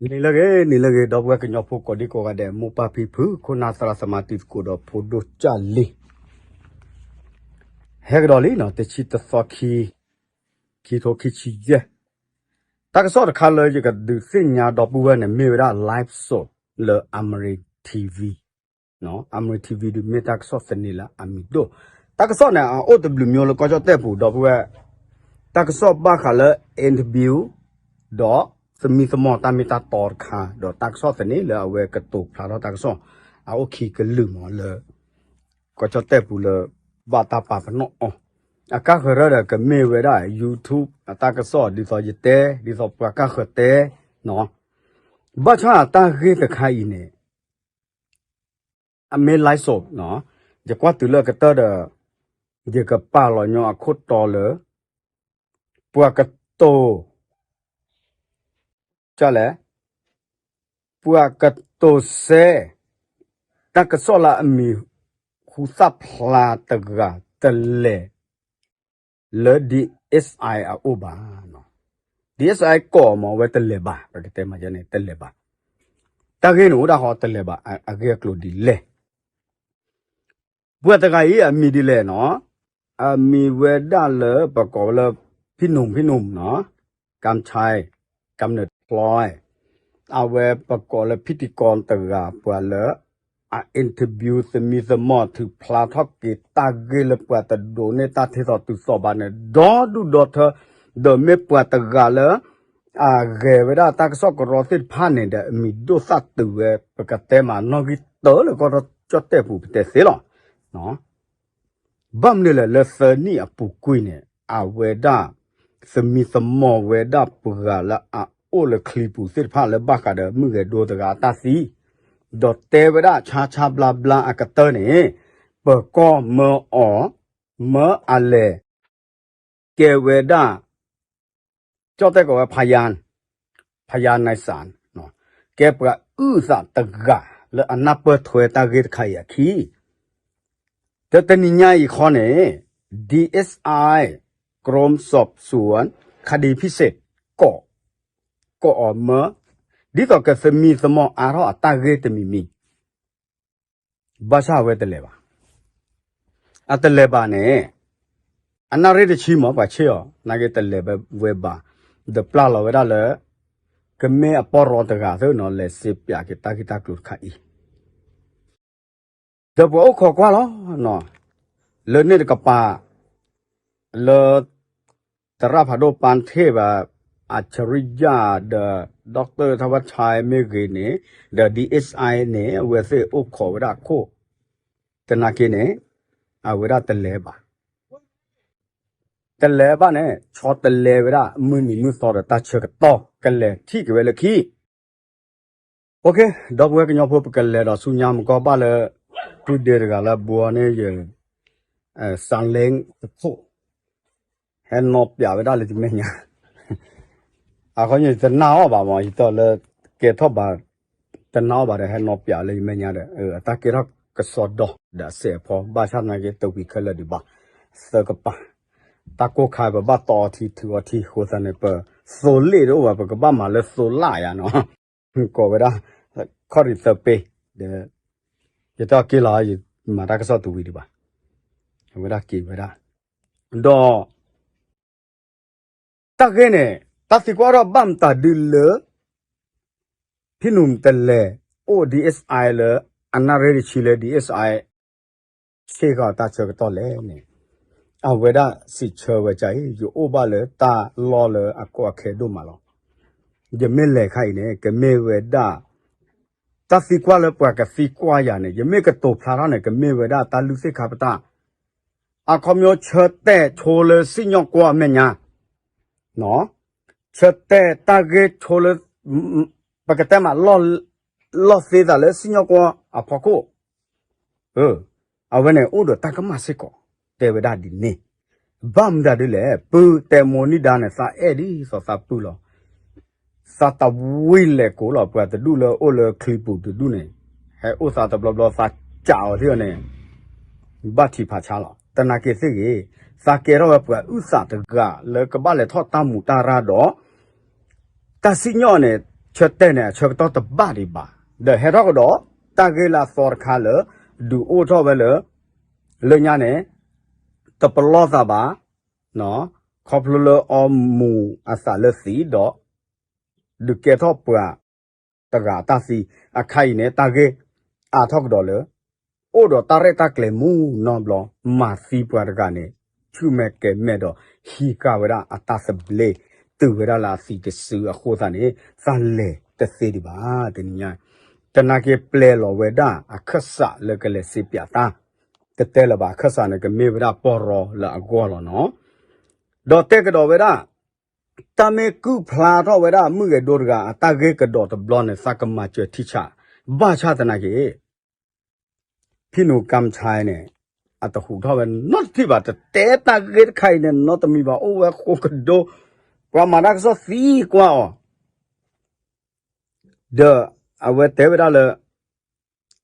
နံၤလၢအဂ့ၤ နံၤလၢအဂ့ၤ ဒီပုၢ်ဝဲၢ်ကညီဖိကိးဒံကိးဂၤဒဲး မိၢ်ပၢ်ဖံဖု ခိၣ်နၢ်သရၣ်သမါတံၤသကိးဒီးဖိဒိၣ်ကၢ်လံၤ ဟဲကဒီးလံနီၤ တဆံတသီခံ ခံထိခံဆံယဲၢ် တၢ်ကစီၣ်တခါလၢယကဒုးသ့ၣ်ညါဒီပုၢ်ဝဲၢ်န့ၣ် မ့ၢ်ဝဲဒၣ် live show လၢ Amari TV, Amari TV ဒုးမ့ၢ်တၢ်ကစီၣ်သန့ၤလၢအမံၤဒိၣ်, တၢ်ကစီၣ်န့ၣ် အအိၣ်တဘျုးမျိုးလၢကီၢ်ကၠီၣ်တဲၣ်ပူၤ ဒီပုၢ်ဝဲၢ်, တၢ်ကစီၣ်ဘၣ်ဃးလၢ interview ဒီးသမံသမိးတၢ်မ့ၢ်တၢ်တီတခါ ဒီးတၢ်ကစီၣ်သန့ၤလၢအဝဲကတိၤဖျါထီၣ်တၢ်ကစီၣ် အအိၣ်ခံကလုာ်မးလၢ ကီၢ်ကၠီၣ်တဲၣ်ပူၤလၢ ဘၣ်တၢ်ပာ်ပနီၣ်အီၤ, အကါဃၢၤရၢၢ်ဒီးကမ့ၢ်ဝဲဒၣ် YouTube အတၢ်ကစီၣ် ဒ်သိးယတဲ ဒ်သိးပှၤကါဃၢၤတဲနီၤ, ဘၣ်ဆၣ်တၢ်ဂ့ၢ်တခါအံၤန့ၣ် အမ့ၢ် live show နီၤ, ယကွၢ်တုၤလၢအကတၢၢ်ဒီး ယကပာ်လီၤညီအခိၣ်တီလၢ ပှၤကတိၤ ကလဲၣ်, ပှၤကတိၤစဲ တၢ်ကစီၣ်လၢအမံၤဟူသၣ်ဖျါတဂၤတလဲၤ လၢ DSI အအိၣ်ဘၣ်, DSI ကိးမး အဝဲတလဲၤဘၣ် ပကတဲမးန့ၣ် တလဲၤဘၣ်, တၢ်ဂ့ၢ်န့ၣ်အိၣ်ဒၣ်ဃီတလဲၤဘၣ် အဂ့ၢ်အကျိၤဒ်လဲၣ် ပှၤတဂၤအံၤအမံၤဒ်လဲၣ်နီၤ, အမံၤဝဲဒၣ်လၢပကိးလၢ ဖံနူမ် ဖံနူမ်နီၤ, ကၣ်ဆဲ, ကၣ်နၢၣ်ချီ, အဝဲပကိးလၢဖံတံကီတဂၤ ပှၤလၢ အ interview သမံသမိးထုးဖျါထီၣ်က့ၤတၢ်ဂ့ၢ်လၢပှၤတဒိးန့ၢ်တၢ်ထဲသိးတုၤသိးဘၣ်န့ၣ် ဒီဒူၣ်ဒီထၢ ဒီးမ့ၢ်ပှၤတဂၤလၢ အဂဲၤဝဲဒၣ်တၢ်ကစီၣ်ကရီသ့ၣ်တဖၣ်န့ၣ်ဒီး အမံၤဒိၣ်သၣ်တုၤဝဲ ပကတဲမးနီၣ်ဂံၢ်တၢလၢကီၢ်ကၠီၣ်တဲၣ်ပူၤပတဲသ့လီၤ. ဘၣ်မနုၤလဲၣ် လၢသၢနံၣ်အပူၤကွံာ်န့ၣ် အဝဲဒၣ် သမံသမိးဝဲဒၣ်ပှၤလၢအအိၣ်လၢချံပူၤသ့ၣ်တဖၣ်လၢဘၣ်ဃးဒီးမုၢ်ဂဲၤဒိတဂၤအတၢ်သံ, ဒီးတဲဝဲဒၣ်ဆါဆါဘျါဘျါအကတၢၢ်န့ၣ် ပၢၤကီၢ်မၢအီၤ မၢအလဲၤ ကဲဝဲဒၣ် ကၠီၣ်တဲၣ်ကိးဝဲ ဖယၢၣ် ဖယၢၣ်နဲစၣ် ကဲပှၤအုၣ်သးတဂၤလၢအနၢ်ပၢၢ်ထွဲတၢ်ဂ့ၢ်တခါအံၤအခံ ဒီးတနံၤညါအံၤခီန့ၣ် DSI กรมสอบสวนคดีพิเศษ ကိး ကိးအီၤမၢ ဒ်သိးကသမံသမိးအါထီၣ်အတၢ်ဂ့ၢ်တမံၤမံၤ ဘၣ်ဆၣ်အဝဲတလဲၤဘၣ်. အတလဲၤဘၣ်န့ၣ် အနၣ်ရံၣ်တဆံမး ပှၤဆ့ၣ်အီၤ နာ်က့တလဲၤဝဲဘၣ်, ဒီးပျၢ်လီၤဝဲဒၣ်လၢ ကမ့ၢ်အပီၢ်ရီတဂၤသ့ၣ်နီၤ လဲၤစ့ပၠးက့ၤတၢ်ဂ့ၢ်တၢ်ကျိၤတခါအံၤ ဒီးပှၤအိၣ်ခိးကွၢ်လီၤနီၤ, လၢန့ၣ်တကပၤ လၢ သရၣ်ဖးဒိၣ်ပၢ်ထ့ၣ်ဘၣ် အၣ်စရံယၣ်ဒီး ဒီကတၢၢ်ထဝၣ်ဆဲမ့ၢ်ဂ့ၤန့ၣ် ဒီး DSI န့ၣ် အဝဲသ့ၣ်အိၣ်ခိးဝဲဒၣ်ခိၣ် သနာ်က့န့ၣ် အဝဲဒၣ်တလဲၤဘၣ် တလဲၤဘၣ်န့ၣ် ဆီတလဲဝဲဒၣ် မုၢ်နံၤမုၢ်သီဒီးတၢ်ဆၢကတီၢ် ကလဲၤထံၣ်က့ၤဝဲလၢခံ OK ဒီပုၢ်ဝဲၢ်ကညီဖိ ပကလဲၤဒီးဆူညါမကီၢ်ဘၣ်လၢ ပုၢ်ဒ့တဂၤလၢဘှီန့ၣ်ယ စလ့တခိၣ် ဟဲနီၣ်ပၠးဝဲဒၣ်လၢယမဲာ်ညါ အဃိန့ၣ် ယတနာ်အီၤဘၣ်မး ယတီၢ်လၢ ကဲထီၣ်ဘၣ် တနာ်အီၤဘၣ်ဒီး ဟဲနီၣ်ပၠးလၢယမဲာ်ညါဒီး အတၢ်ကဲထီၣ်ကစီဒီးဒီးအစဲးအဖီ ဘၣ်ဆၣ်သနာ်က့ တဝံၤခဲလၢာ်ဒံးဘၣ် သၢကပၤ တၢ်ကိၢ်ခါ ပဘၣ်တီအီၤထံ ထုးအီၤထံ အဃိသတးန့ၣ် ပသိလ့ၣ်တအိၣ်ဘၣ် ပကဘၣ်မၤလၢသိလၣ်ယါနီၤ ကိးဝဲဒၣ် ခီၣ်ရံၣ်သၢပ့ ဒီး ယတီၢ်က့ၤလီၤ ယမၤတၢ်ကစီၣ်တဝံၤဒံးဘၣ် အဝဲဒၣ်က့ၤဝဲဒၣ် ဒီး တၢ်ဂ့ၢ်န့ၣ် တၢ်သံကွၢ်ထီၣ်ဘၣ်မတၤဒုလၢ ဖံနူၢ်တလဲၤအိၣ် DSI လၢ အနၣ်ရံၣ်တဆံလၢ DSI ဆ့ၣ်ဃီၤတၢ်ဆၢကတီၢ်လဲၣ်န့ၣ် အဝဲဒၣ်စံးဆၢဝဲဒ်အံၤ ယအိၣ်ဘၣ်လၢတၢ်လီၢ်လၢအကီအခဲဒိၣ်မးလီၤ. ယမ့ၢ်လဲၤခါအံၤန့ၣ် ကမ့ၢ်ဝဲဒၣ် တၢ်သံကွၢ်လၢပှၤကသံကွၢ်ယၤန့ၣ် ယမ့ၢ်ကတိၤဖျါထီၣ်န့ၣ် ကမ့ၢ်ဝဲဒၣ်တၢ်လုၢ်သ့ၣ်ခါပတာ် အခီပညီဆၢတဲာ်ဆိလၢစံၣ်ညီၣ်ကွီၢ်အမဲာ်ညါ ဆၢတဲာ်တၢ်ဂ့ၢ်ဆိလၢ ပကတဲမး လီၢ်သ့သးလၢစံၣ်ညီၣ်ကွီၢ်အဖီခိၣ် အဝဲန့ၣ်အိၣ်ဒီးတၢ်ကမၣ်စ့ၢ်ကီး တဲဝဲဒၣ်ဒ်န့ၣ် ဘၣ်မတၤဒ်လဲၣ် ပုၢ်တဲမိၢ်နံၣ်ဒါန့ၣ် သးအဲၣ်ဒ်သိးသးပုၢ်လီၤ. သးတဝံၤလဲၤကိးလီၤ ပှၤတဒူၣ်လၢအိၣ်လၢချံပူၤတဒူၣ်န့ၣ် ဟဲအိၣ်သးတဘျီဘျီ သးကးအီၤထံၣ်အီၤန့ၣ် ဘၣ်ထံးဖးဆါလီၤ. သနာ်က့သ့ၣ်ဂ့ၤ သးကဲထီၣ်ဝဲပှၤအုၣ်သးတဂၤလၢကဘၣ်လဲၤထီၣ်တၢ်မူးတၢ်ရၢ်ဒီး တၢ်စံၣ်ညီၣ်န့ၣ် ဆၢတဲာ်န့ၣ် အဆၢကတီၢ်တဘၣ်ဒံးဘၣ်, ဒီးဟဲထီၣ်ကဒီး တၢ်ဂ့ၢ်လၢအသီတခါလၢ ဒုးအိၣ်ထီၣ်ဝဲလၢ လၢညါန့ၣ် တပလီၢ်သးဘၣ်, ခီဖျိလၢအီမူၤအသးလၢသံဒီး ဒုးကဲထီၣ်ပှၤတဂၤအတၢ်သံ, အခါအံၤန့ၣ် တၢ်ဂ့ၢ်အါထီၣ်ကဒီးလၢ အိၣ်ဒီးတၢ်ရဲၣ်တၢ်ကျဲၤမုၢ်နီတဘျီ, မၤသံပှၤတဂၤန့ၣ် ဆူၣ်မဲာ်ကဲၤမဲာ်ဒီး ဟံးဃာ်ဝဲဒၣ်အတၢ်သဘျ့, တုၤဝဲဒၣ်လၢအသံတစုအဃိသတးန့ၣ် တၢ်လဲၤတသ့ဒံးဘၣ် တနံၤညါ, သနာ်က့ပျဲလီၤဝဲဒၣ်အခၢၣ်စးလၢကလဲၤစ့ပၠးတၢ်, တတဲလၢၤဘၣ် အခၢၣ်စးန့ၣ် ကမ့ၢ်ဝဲဒၣ်ပီၢ်ရီလၢအဂီၢ်လီၤနီၤ, ဒီးတဲကဒီးဝဲဒၣ် တၢ်မ့ၢ်ကုၢ်ဖျါထီၣ်ဝဲဒၣ်မုၣ်ဂဲၤဒိတဂၤ အတၢ်ဂ့ၢ်ကဒီးတဘျီန့ၣ် သးကမၤစၢၤထံဆး, ဘၣ်ဆၣ်သနာ်က့ ဖံနူၤကၣ်ဆဲန့ၣ် အတဟူးထီၣ်ဝဲနီတထံၣ်ဘၣ်, တတဲတၢ်ဂ့ၢ်တခါအံၤန့ၣ် နီတမံၤဘၣ်, အိၣ်ဝဲဃိကဒိ, ပှၤမၤတၢ်ကစီၣ်သံကွၢ်အီၤ, ဒီးအဝဲတဲဝဲဒၣ်လၢ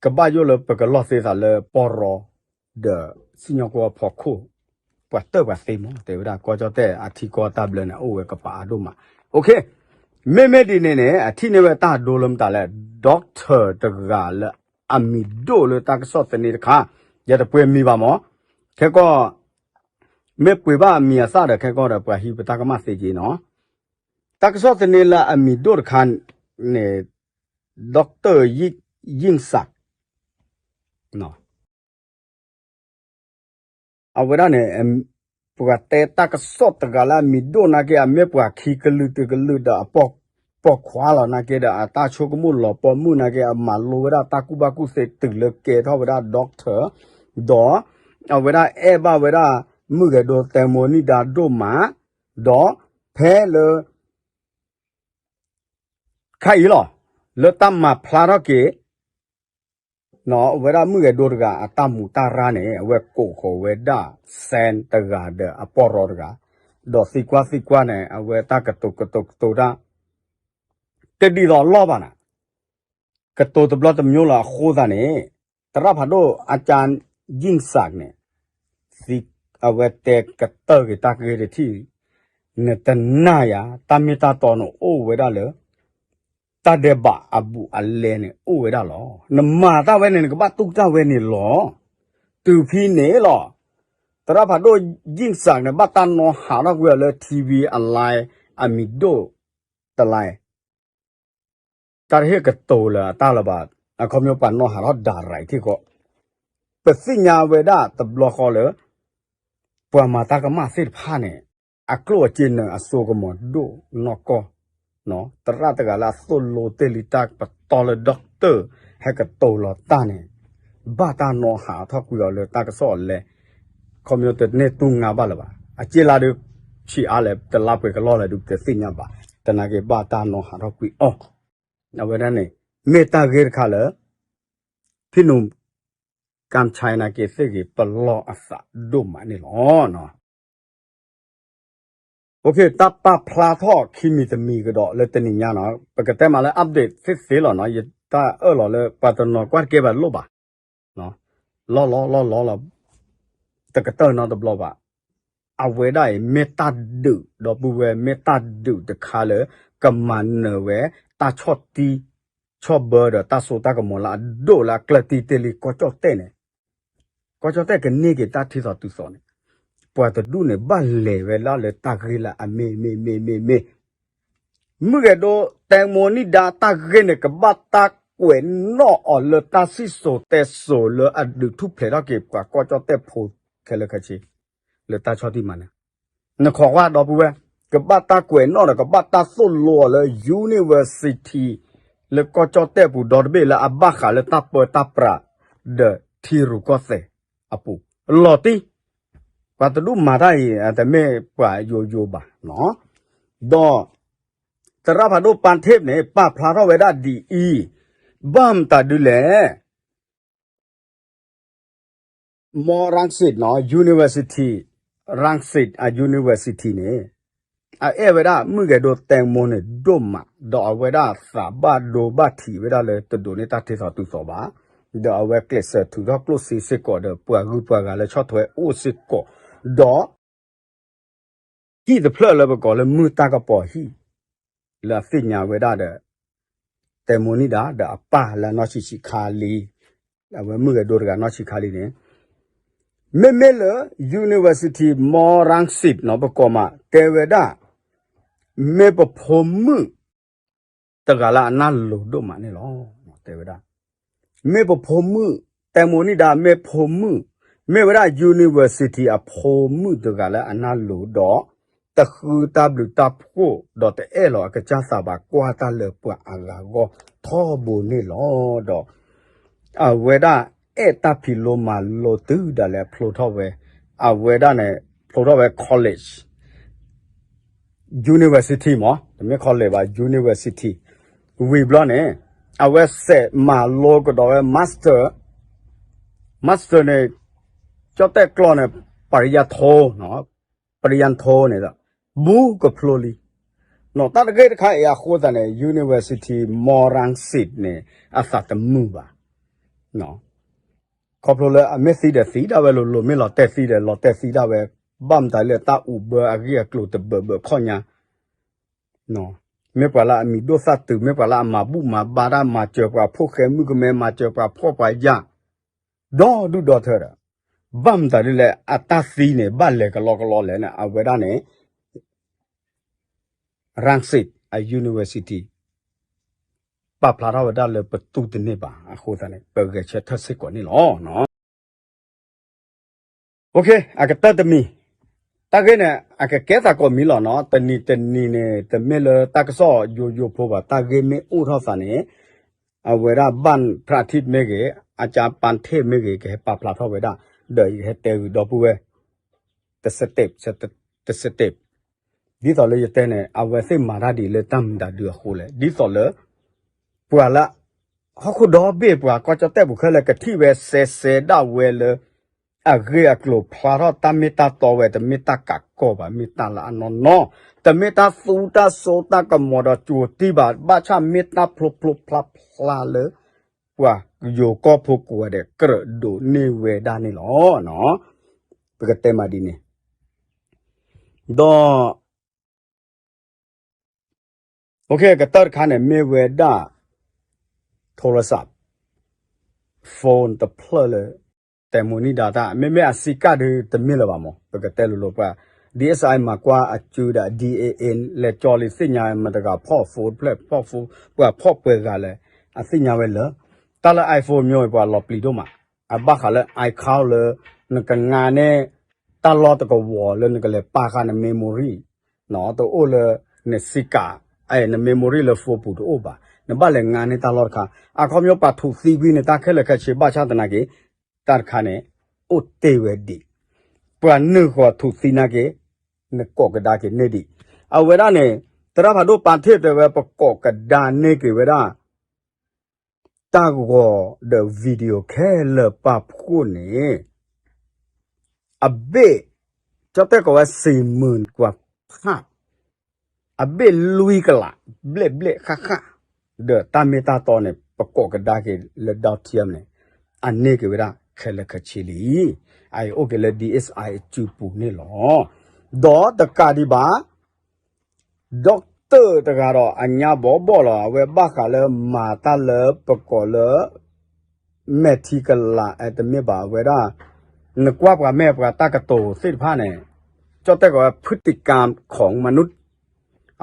ကဘၣ်ယိၣ်လၢပကလီၢ်သ့သးလၢပီၢ်ရီ ဒီးစံၣ်ညီၣ်ကွီၢ်ဖီခိၣ်, ပှၤတၢၢ်ပှၤသ့မး တဲဝဲဒၣ် ကီၢ်ကၠီၣ်တဲၣ်အထံကီၢ်တၢ်ဘျၢန့ၣ် အိၣ်ဝဲကပၤအဒိၣ်မး, မ့မ့ၢ်ဒ်န့ၣ်န့ၣ် အထံၣ်န့ၢ်ဝဲတၢ်ဒိလၢမတၤလဲၣ်, doctor တဂၤလၢအမံၤဒိၣ်လၢတၢ်ကစီၣ်သန့တခါ, ယတပှဲၤမံၤဘၣ်မး, ခဲကီၢ် မ့ၢ်ပှဲၤဘၣ်အမံၤအသၣ်ဒီး ခဲကီၢ်ဒီးပှၤဟံးပတၢ်ကမၣ်သ့က့နီၤ, တၢ်ကစီၣ်သန့လၢအမံၤဒိၣ်တခါန့ၣ် doctor ယ့ၣ်စၣ် အဝဲဒၣ်န့ၣ် ပှၤတဲတၢ်ကစီၣ်တဂၤလၢအမံၤဒိၣ်နာ်က့ အမ့ၢ်ပှၤခံကလုာ်တကလုာ်ဒီးအပိာ်ခွါလီၤနာ်က့ဒီး အတၢ်ဆိကမိၣ်လီၤပိာ်မုၣ်နာ်က့ အမၤလိဝဲဒၣ်တၢ်ကူၣ်ဘၣ်ကူၣ်သ့ တုၤလၢကဲထီၣ်ဝဲဒၣ် doctor ဒီး အဝဲဒၣ်အဲၣ်ဘၣ်ဝဲဒၣ် မုၣ်ဂဲၤဒိ သဲမိၤနံၣ်ဒါဒိၣ်မး, ဒီးဖဲလၢ ခါအံၤလီၤ, လၢတၢ်မၤဖျါထီၣ်က့ၤ ဝဲဒၣ်မုၣ်ဂဲၤဒိတဂၤအတၢ်မူးတၢ်ရၢ်န့ၣ် အဝဲကိးဃီၤဝဲဒၣ် စဲတဂၤဒီး အပီၢ်ရီတဂၤ, ဒီးသံကွၢ်သံကွၢ်န့ၣ် အဝဲတၢ်ကတိၤကတိၤကတိၤတၢ် တဒ်သိးအလီၢ်ဘၣ်နၤ, ကတိၤတဘျီတမျိုးလီၤအဃိသတးန့ၣ် သရၣ်ဖးဒိၣ် အကၠါ ယ့ၣ်စၣ်န့ၣ် အဝဲတဲကတၢၢ်က့ၤတၢ်ဂ့ၢ်တထံၣ်, နတနာ်ယၤ တၢ်မ့ၢ်တၢ်တီန့ၣ်အိၣ်ဝဲဒၣ်လၢ တၢ်ဒဲးဘးအဘူးအလဲန့ၣ်အိၣ်ဝဲဒၣ်လီၤ. နမၤတၢ်ဝဲန့ၣ် နကဘၣ်တူၢ်တၢ်ဝဲန့ၣ်လီၤ. တုၤဖဲန့ၣ်လီၤ, သရၣ်ဖးဒိၣ် ယ့ၣ်စၣ်န့ၣ် ဘၣ်တၢ်နီၣ်ဟးထီၣ်ကွံာ်အီၤလၢ ထံဝံၤအလဲ အမံၤဒိၣ်တလဲ တၢ်တဟ့ၣ်ကတိၤလၢအတၢ်လၢၤဘၣ်, အခီပညီပှၤနီၣ်ဟးထီၣ်ဒၣ်ရၤထံၣ်ဃီ, ပသ့ၣ်ညါဝဲဒၣ်တဘျီဃီလၢ ပှၤမၤတၢ်ကမၣ်သ့ၣ်တဖၣ်န့ၣ် အကျိၣ်အစ့နၢၤအစိကမီၤဒိၣ်နီၢ်ကီၢ်, သရၣ်တဂၤလၢအသိၣ်လိတ့ၢ်လံတၢ်ပတီၢ်လၢ doctor ဟဲကတိၤလီၤတၢ်န့ၣ် ဘၣ်တၢ်နီၣ်ဟးထီၣ်ကွံာ်အီၤလၢတၢ်ကစီၣ်အလဲ, ခီပညီတန့ၢ်တူၢ်ငါဘၣ်လၢၤဘၣ်, အစ့လါဒုး ဆံးအါလဲၣ် တလါပှဲၤကလီၢ်လဲၣ်ဒုး ပတသ့ၣ်ညါဘၣ်, သနာ်က့ဘၣ်တၢ်နီၣ်ဟးထီၣ်ကွံာ်အီၤ, အဝဲဒၣ်န့ၣ် မ့ၢ်တၢ်ဂ့ၢ်တခါလၢ ဖံနူၤ ကၠါ China က့ၤသ့ၣ်ဂ့ၤ ပလီၢ်အသးဒိၣ်မးန့ၣ်လီၤ. တၢ်ပာ်ဖျါထီၣ်ခံမံၤတမံၤကဒီးလၢတနံၤညါနီၤ, ပကတဲမးလၢ update သ့သ့လီၤနီၤ, ယတၢ်အၢၣ်လီၤလၢပှၤတနီၤကွၢ်တကဲဘၣ်လိၣ်ဘၣ်, လီၢ်လီၢ်လီၢ်လီၢ်လီၤ, တကတၢၢ်နီတဘျီဘၣ်, အဝဲဒၣ်အံၤ မ့ၢ်တၢ်ဒုး ဒီပုၢ်ဝဲၢ် မ့ၢ်တၢ်ဒုးတခါလၢ ကမၤနၢၤဝဲ တၢ်ဆီၣ်တံၢ် ဆီၣ်ဘၢဒီးတၢ်စိတၢ်ကမီၤလၢအဒိၣ်လၢအကျၢၢ်တံၢ်တ့ၢ်လံ ကီၢ်ကၠီၣ်တဲၣ်န့ၣ်, ကီၢ်ကၠီၣ်တဲၣ်ကန့ၢ်က့ၤတၢ်ထံသီတုၤသီန့ၣ်, ပှၤတဒူၣ်န့ၣ် ဘၣ်လဲၤဝဲဒၣ်လၢတၢ်ဂ့ၢ်လၢအမ့ၢ်မ့ၢ်မ့ၢ်မ့ၢ်မ့ၢ် မုၢ်ဂဲၤဒိ သဲမိၤနံၣ်ဒါ တၢ်ဂ့ၢ်န့ၣ် ကဘၣ်တၢ်ကွဲးနီၣ်အီၤလၢတၢ်စံၣ်စိၤတဲစိၤလၢအဒုးထူၣ်ဖျဲးထီၣ်က့ၤပှၤကီၢ်ကၠီၣ်တဲၣ်ဖိခဲလၢာ်ခဲဆ့ လၢတၢ်ဆီၣ်တံၢ်မၤနၢၤ, နခိးကွၢ်ဒီပုၢ်ဝဲၢ်, ကဘၣ်တၢ်ကွဲးနီၣ်ဒီး ကဘၣ်တၢ်သိၣ်လိအီၤလၢ university လၢကီၢ်ကၠီၣ်တဲၣ်ပူၤဒီတဘ့ၣ်လၢအဘၣ်ဃးလၢတၢ်ပၢတၢ်ပြး ဒီးထံရူၢ်ကီၢ်သဲးအပူၤ လီၤတံၢ်, ပှၤတဒူၣ်မၤတၢ်အံၤ အတမ့ၢ်ပှၤယိယိဘၣ်နီၤ, ဒီး သရၣ်ဖးဒိၣ်ပၢ်ထ့ၣ်န့ၣ် ပာ်ဖျါထီၣ်ဝဲဒၣ်ဒ်အံၤ, ဘၣ်မတၤဒုလဲၣ် မ ရၣ်စ့ၣ်နီၤ university, ရၣ်စ့ၣ်အ university န့ၣ် အအဲၣ်ဝဲဒၣ်မုၢ်ဂဲၤဒိသဲမိၤန့ၣ်ဒိၣ်မး, ဒီးအဝဲဒၣ်သးဘၣ်ဒိဘၣ်ထံးဝဲဒၣ်လၢတဒိးန့ၢ်တၢ်ထံသီတုၤသီဘၣ်, ဒီးအဝဲကျဲးစၢးထုးထီၣ်ကျိၣ်စ့စ့ၢ်ကီးဒီး ပှၤဂုၤပှၤဂၤလၢဆီၣ်ထွဲအိၣ်စ့ၢ်ကီး, ဒီး ဟံၣ်တဖျၢၣ်လၢပကိးလၢမုၢ်တၢ်ကပီၤဟံၣ်, လၢအသ့ၣ်ညါဝဲဒၣ်ဒီး တဲမိၢ်နံၣ်ဒါ ဒီးအပၢ်လၢအနီၢ်ဆံးဆံးခါလံ, အဝဲမုၣ်ဂဲၤဒိတဂၤနီၢ်ဆံးခါလံန့ၣ်, မ့မ့ၢ်လၢ University Mawrangsit နီၤ ပကိးမး တဲဝဲဒၣ် မ့ၢ်ပဖိမုၣ် တဂၤလၢအနၢ်လိၤဒိၣ်မးန့ၣ်လီၤ. တဲဝဲဒၣ် မ့ၢ်ပဖိမုၣ်, တဲမိၢ်နံၣ်ဒါ မ့ၢ်ဖိမုၣ်, မ့ၢ်ဝဲဒၣ် University အဖိမုၣ်တဂၤလၢအနၢ်လိၤဒီး တဃုတၢ်ဘျုးတၢ်ဖှိၣ် ဒီးတအဲၣ်လီၤအကစၢ်သးဘၣ် ကွၢ်တၢ်လၢပှၤအဂၤအဂီၢ်ထီဘိန့ၣ်လီၤ. ဒီး အဝဲဒၣ်အဲၣ်တၢ်ဖံးလိမၤလိတုၤဒၣ်လဲာ်ဖျိထီၣ်ဝဲ, အဝဲဒၣ်န့ၣ် ဖျိထီၣ်ဝဲ college, university မး, တမ့ၢ် college ဘၣ် university, ဝံၤဘျီန့ၣ် အဝဲစးမၤလိကဒီးဝဲ master, master န့ၣ် ကၠီၣ်တဲၣ်ကျီၢ်န့ၣ် ပရံယါထိ, ပရံယါထိန့ၣ်ဒီး ဘူးကဖျိလံ. နီၢ်တၢ်တဂ့ၢ်တခါအံၤအဃိသတးန့ၣ် University Mawrangsit န့ၣ် အသးတမုာ်ဘၣ်. ခီဖျိလၢအမ့ၢ်သံဒီးသံဒၣ်ဝဲလိၤလိၤ မ့ၢ်လီၤတဲာ်သံဒီးလီၤတဲာ်သံဒၣ်ဝဲ, ဘၣ်မတၤလၢတၢ်အိၣ်ဘၢအဂ့ၢ်အကျိၤတဘၢးဘၢးခီၣ်ညါ, မ့ၢ်ပှၤလၢအမံၤဒိၣ်သၣ်တုၤ မ့ၢ်ပှၤလၢအမၤဘူၣ်မၤဘါတၢ် မၤစၢၤပှၤဖိဃဲမုၣ်ကမဲ မၤစၢၤပှၤဖှီၣ်ပှၤယာ် ဒီဒူၣ်ဒီထၢဒီး ဘၣ်မတၤဒ်လဲၣ် အတၢ်သံန့ၣ် ဘၣ်လဲၤကလီကလီလဲၣ်န့ၣ် အဝဲဒၣ်န့ၣ် Mawrangsit အ university ပာ်ဖျါထီၣ်ဝဲဒၣ်လၢပတူၢ်တန့ၢ်ဘၣ်အဃိသတးန့ၣ် ပဂဲၤဆၢထၢၣ်စ့ၢ်ကီးန့ၣ်လီၤ. အကတၢၢ်တမံၤ, တၢ်ဂ့ၢ်န့ၣ် အကကဲသးကိးမံၤလီၤနီၤ, တနံၤတနံၤန့ၣ် တမ့ၢ်လၢတၢ်ကစီၣ်ယိယိဖိဘၣ်, တၢ်ဂ့ၢ်မ့ၢ်အိၣ်ထီၣ်သးန့ၣ် အဝဲဒၣ် ဘၣ်ဖရးထံၣ်မ့ၢ်ဂ့ၤ, အကၠါပၣ်ထ့ၣ်မ့ၢ်ဂ့ၤ ကဟဲပာ်ဖျါထီၣ်ဝဲဒၣ်, ဒီးယကဟဲတဲဂုာ်ဒီပုၢ်ဝဲၢ် တစတ့း, တစတ့း ဒ်သိးလၢယတဲန့ၣ် အဝဲသ့ၣ်မၤတၢ်ဒ်လဲၣ် တၢ်မုာ်တၢ်ဒုးအဃိလဲၣ်, ဒ်သိးလၢ ပှၤလၢ ဟီၣ်ခိၣ်ဒီဘ့ၣ် ပှၤကီၢ်ကၠီၣ်တဲၣ်ပူၤခဲလၢာ် ကထံၣ်ဝဲစဲးစဲးဒၣ်ဝဲလၢ အဂ့ၢ်အကျိၤဖျါထီၣ်တၢ်မ့ၢ်တၢ်တီဝဲ တမ့ၢ်တၢ်ကးကီၢ်ဘၣ် မ့ၢ်တၢ်လၢအနီၢ်နီၢ်, တမ့ၢ်တၢ်သူတၢ်စိတၢ်ကမီၤဒီးကၠိၤတံၢ်ဘၣ်, ဘၣ်ဆၣ်မ့ၢ်တၢ်ဖျိဖျိဖျါဖျါလၢ ပှၤယိၤကီၢ်ဖိကိးဂၤဒဲး ကြၢးဒိးန့ၢ်ဝဲဒၣ်န့ၣ်လီၤ. ပကတဲမးဒ်န့ၣ်, ဒီး ကတၢၢ်တခါန့ၣ် မ့ၢ်ဝဲဒၣ် ထိရစး phone တဖျၢၣ်လၢ တဲမိၢ်နံၣ်ဒါတၢ် မ့မ့ၢ်အစံးကၣ်ဒုးတမ့ၢ်လၢၤဘၣ်မး ပကတဲလိၤလိၤပှၤ DSI မၤကွၢ်အစုဒီး DAN လဲၤကၠီလံသ့ၣ်ညါမတၤတဂၤဖီၣ် phone တဖျၢၣ် ဖီၣ် phone ပှၤဖီၣ်ပှဲၤဂၤလဲၣ် အသ့ၣ်ညါဝဲလၢ တၢ်လၢ iPhone မျိုး ပှၤလီၤပျံၤဒိၣ်မး အဘၣ်ဃးလၢ iCloud လၢ နကငါန့ၢ် တၢ်လီၢ်တကဝီၤလၢနကလဲၤပာ်ဃာ်န memory တအိၣ်လၢ နစံးကၣ် န memory လၢ phone ပူၤတအိၣ်ဘၣ် နဘၣ်လဲၤငါန့ၢ်တၢ်လီၢ်တခါ အခီပညီပှၤထုးသံကွံာ်န့ၣ် တၢ်ခဲလၢာ်ခဲဆ့ဘၣ်ဆၣ်သနာ်က့ တၢ်တခါန့ၣ် အိၣ်တ့ၢ်ဝဲဒံး ပှၤနုာ်ဃီၤထုးသံနာ်က့ နကိးကဒါက့ၤန့ၢ်ဒံး အဝဲဒၣ်န့ၣ် သရၣ်ဖးဒိၣ်ပာ်ထ့ၣ်တဲဝဲ ပကိးကဒါန့ၢ်က့ၤဝဲဒၣ် တၢ်ဂီၤဒီး video ခဲလၢာ်ပာ်ဖှိၣ်န့ၣ် အဘ့ၣ် ကၠီၣ်တဲၣ်ကိးဝဲ စံးမုၢ်ကွၢ်ဖး အဘ့ၣ်လွံၢ်ကလး ဘျဲၣ်ဘျဲၣ်ဃၣ်ဃၣ် ဒီးတၢ်မ့ၢ်တၢ်တီန့ၣ် ပကိးကဒါက့ၤလၢ Dotium န့ၣ် အန့ၢ်က့ၤဝဲဒၣ်ခဲလၢာ်ခဲဆ့လံ အအံၤအိၣ်က့ၤလၢ DSI အစုပူၤန့ၣ်လီၤ. ဒီးတကးဒံးဘၣ် doctor တဂၤဒီး အညါဘီဘီၣ်လီၤ အဝဲဘၣ်ဃးလၢမၤတၢ်လၢပကိးလၢ မဲာ်ထံကလၤ တမ့ၢ်ဘၣ် အဝဲဒၣ် နကွၢ်ပှၤမဲာ်ပှၤတၢ်ကတိၤသ့ၣ်တဖၣ်န့ၣ် ကၠီၣ်တဲၣ်ကိးဝဲ พฤติกรรมของมนุษย์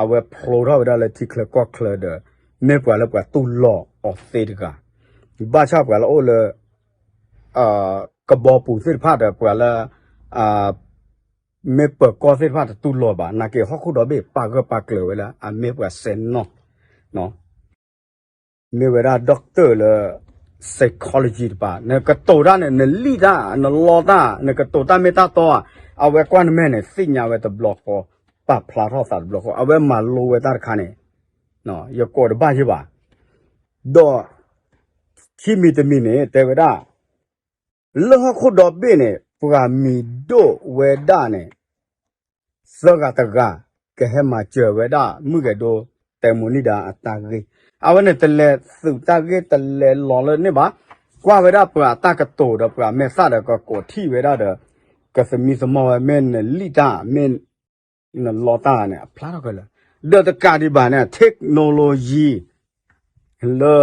အဝဲဖျိထီၣ်ဝဲဒၣ်လၢထံချၢကီၢ်ချၢဒီး မ့ၢ်ပှၤလၢပှၤတူၢ်လိာ်အီၤသ့တဂၤ ဘၣ်ဆၣ်ပှၤလၢအိၣ်လၢ ကဘီပူၤသ့ၣ်တဖၣ်ဒီး ပှၤလၢ မ့ၢ်ပၢၤကီၢ်သ့ၣ်တဖၣ်တတူၢ်လိာ်ဘၣ် နာ်က့ဟီၣ်ခိၣ်ဒီဘ့ၣ် ပာ်ဂၢၢ်ပာ်ကျၢၤဝဲလၢ အမ့ၢ်ပှၤစဲနီၣ် မ့ၢ်ဝဲဒၣ် doctor လၢ psychology တပၤ နကတိၤတၢ်န့ၣ် နလံၣ်တၢ် နလီတၢ် နကတိၤတၢ်မ့ၢ်တၢ်တီဧါ အဝဲကွၢ်နမဲာ်န့ၣ် သ့ၣ်ညါဝဲတဘျီဃီ ပာ်ဖျါထီၣ်သးတဘျီဃီ အဝဲမၤလိဝဲတၢ်တခါန့ၣ် ယကိးတဘၣ်ယဲၢ်ဘၣ် ဒီး ခံမံၤတမံၤန့ၣ် တဲဝဲဒၣ် လၢဟီၣ်ခိၣ်ဒီဘ့ၣ်န့ၣ် ပှၤမံၤဒိၣ်ဝဲဒၣ်န့ၣ် သၢဂၤတဂၤ ကဟဲမၤစၢၤဝဲဒၣ် မုၣ်ကဲၤဒိ တဲမိၢ်နံၣ်ဒါအတၢ်ဂ့ၢ် အဝဲန့ၣ်တလဲၤသုးတၢ်ဂ့ၢ်တလဲၤလီၤလၢန့ၣ်ဘၣ် ကွၢ်ဝဲဒၣ်ပှၤအတၢ်ကတိၤဒီးပှၤမဲာ်သၣ်ဒီးကကိးထံၣ်ဝဲဒၣ်ဒီး ကသမံသမိးဝဲမ့ၢ်နလံၣ်တၢ် မ့ၢ်နလီတၢ်န့ၣ် အဖျါထီၣ်ခဲလၢာ် ဒီးတကးဒံးဘၣ်န့ၣ် technology လၢ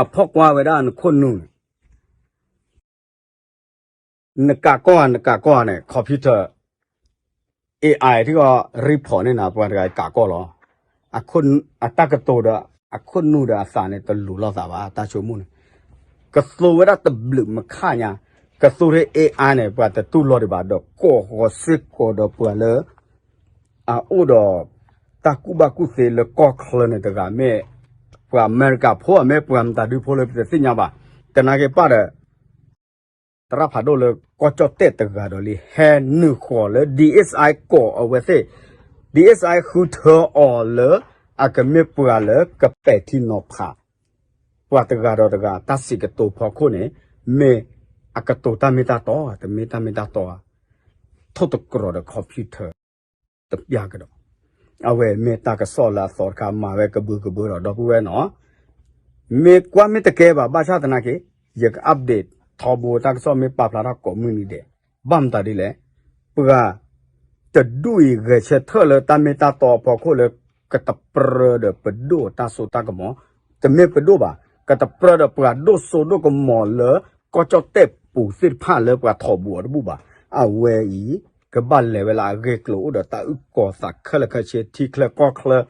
အဖီၣ်ကွၢ်ဝဲဒၣ်နခိၣ်နူာ်န့ၣ် နကးကီၢ်ဧါ နကးကီၢ်ဧါန့ၣ် computer AI ထံကီၢ် report န့ၣ်နၤ ပှၤတဂၤကးကီၢ်လီၤ. အတၢ်ကတိၤဒီး အခိၣ်နူာ်ဒီးအသးန့ၣ် တလူၤလိာ်သးဘၣ် တၢ်ဆိကမိၣ်န့ၣ် ကသိဝဲဒၣ်တဘျုးမခါညါ, ကသိထဲ AI န့ၣ် ပှၤတတူၢ်လိာ်ဒံးဘၣ်ဒီး ကိးဃီၤစ့ၢ်ကီးဒီးပှၤလၢ အအိၣ်ဒီး တၢ်ကူၣ်ဘၣ်ကူၣ်သ့လၢကီၢ်ချၢန့ၣ်တဂၤမ့ၢ် ပှၤအမဲရကၤဖိ အမ့ၢ်ပှၤမတၤဒုဖိလၢပတသ့ၣ်ညါဘၣ်. သနာ်က့ပၣ်ဒီး သရၣ်ဖးဒိၣ်လၢကီၢ်ကၠီၣ်တဲၣ်တဂၤဒီးလံ ဟဲနုာ်ဃီၤလၢ DSI ကိးအဝဲသ့ၣ်, DSI ဃုထၢအီၤလၢ အကမ့ၢ်ပှၤလၢကပဲာ်ထံနီၤဖး ပှၤတဂၤဒီးတဂၤ တၢ်စံးကတိၤဖီခိၣ်န့ၣ် မ့ၢ်အကတိၤတၢ်မ့ၢ်တၢ်တီဧါ တမ့ၢ်တၢ်မ့ၢ်တၢ်တီဧါ, ထိၣ်သတြီၤဒီး computer တပျၢ်ကဒီး, အဝဲမ့ၢ်တၢ်ကစီၣ်လၢအသီတခါ မၤဝဲကဘုးကဘုးဒီး ဒီပုၢ်ဝဲၢ်နီၤ, မ့ၢ်ကွၢ်မ့ၢ်တကဲဘၣ် ဘၣ်ဆၣ်သနာ်က့ ယက update ထီဘိတၢ်ကစီၣ်မ့ၢ်ပာ်ဖျါထီၣ်ကိးမုၢ်နံၤဒဲး, ဘၣ်မတၤဒ်လဲၣ်, ပှၤ တဒူၣ်အံၤဂဲၤဆၢထၢၣ်လၢတၢ်မ့ၢ်တၢ်တီအဖီခိၣ်လၢ ကတပြၢဒီးပဒိၣ်တၢ်စိတၢ်ကမီၤ, တမ့ၢ်ပဒိၣ်ဘၣ်, ကတပြၢဒီးပှၤဒိၣ်စိဒိၣ်ကမီၤလၢ ကီၢ်ကၠီၣ်တဲၣ်ပူၤသ့ၣ်တဖၣ်လၢပှၤထီၣ်ဘူးအီၤတဘူၣ်ဘၣ်. အဝဲအံၤ ကဘၣ်လဲၤဝဲလၢအဂ့ၢ်ကျိၤအိၣ်ဒီးတၢ်အုၣ်ကီၤသးခဲလၢာ်ခဲဆ့ ထံချၢကီၢ်ချၢ,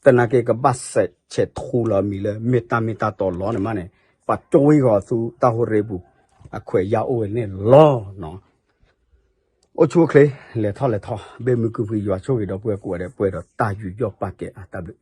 သနာ်က့ကဘၣ်စဲးဆဲးထူလီၤမံၤလၢ မ့ၢ်တၢ်မ့ၢ်တၢ်တီလီၤန့ၣ်မးန့ၣ်, ပှၤကၠိဝံၤဂီၤသူတၢ်ဟူးရ့ပူၤ, အခွဲးယာ်အိၣ်ဝဲန့ၣ်လီၤနီၤ. အိၣ်ဆူၣ်အိၣ်ချ့, လဲၤထီၣ်လဲၤထီ, ဘၣ်မုာ်ကုာ်ဖှံယွၤဆိၣ်ဂ့ၤဒီပုၢ်ဝဲၢ်ကိးဂၤဒဲး ပှဲၤဒီးတၢ်ယူးယီၣ်ပာ်ကဲအတၢ်ဘျုး